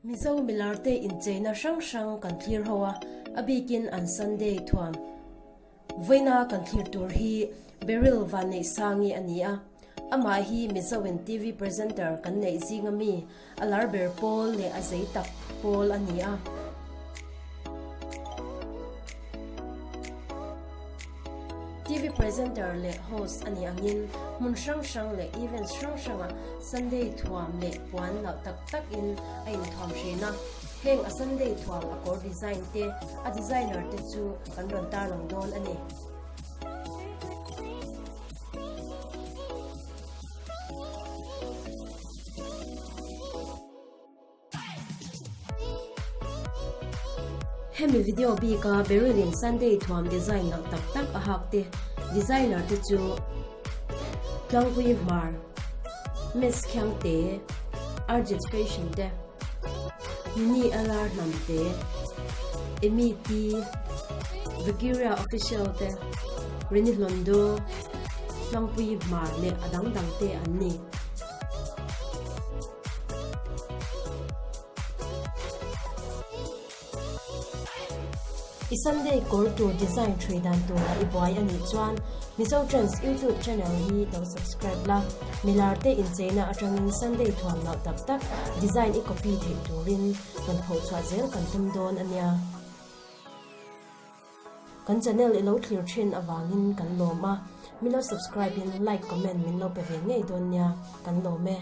Mizo milarte incheina hrang hrang kan thlir ho a, a bikin an Sunday thuam. Vawiina kan thlir tur hi Beryl Vanneihsangi a ni a, amah hi Mizoin TV presenter kan neih zinga mi a lar ber pawl leh a zei tak pawl a ni a. TV presenter leh host a nih angin hmun hrang hrang leh events hrang hrangah Sunday thuam leh puan nalh tak takin a inthuam hrin a. Heng a Sunday thuam a kawr design te, a designer te chu kan rawn tarlang dawn a ni. Hemi video bika Beryl-in Sunday thuam design nalh tak tak a hak te designer te chu Tlangpui Hmar, Miss Khiangte, Arjit Fashion te, Nini LR Hnamte, Amy T, Vakiria Official te, Rini Hlondo, Tlangpui Hmar leh a dang dang te an ni. I Sunday kawr tur design thui dan tura i buai a nih chuan Mizo Trends YouTube channel hi lo subscribe la, milar te incheina atangin Sunday thuam loh tak tak design i copy theih turin kan phochhuah zel kan tum dawn a nia. Kan channel i lo thlir thin avangin kan lawm a, min lo subscribe in like comment min lo pe ve ngei dawn nia, kan lawm e.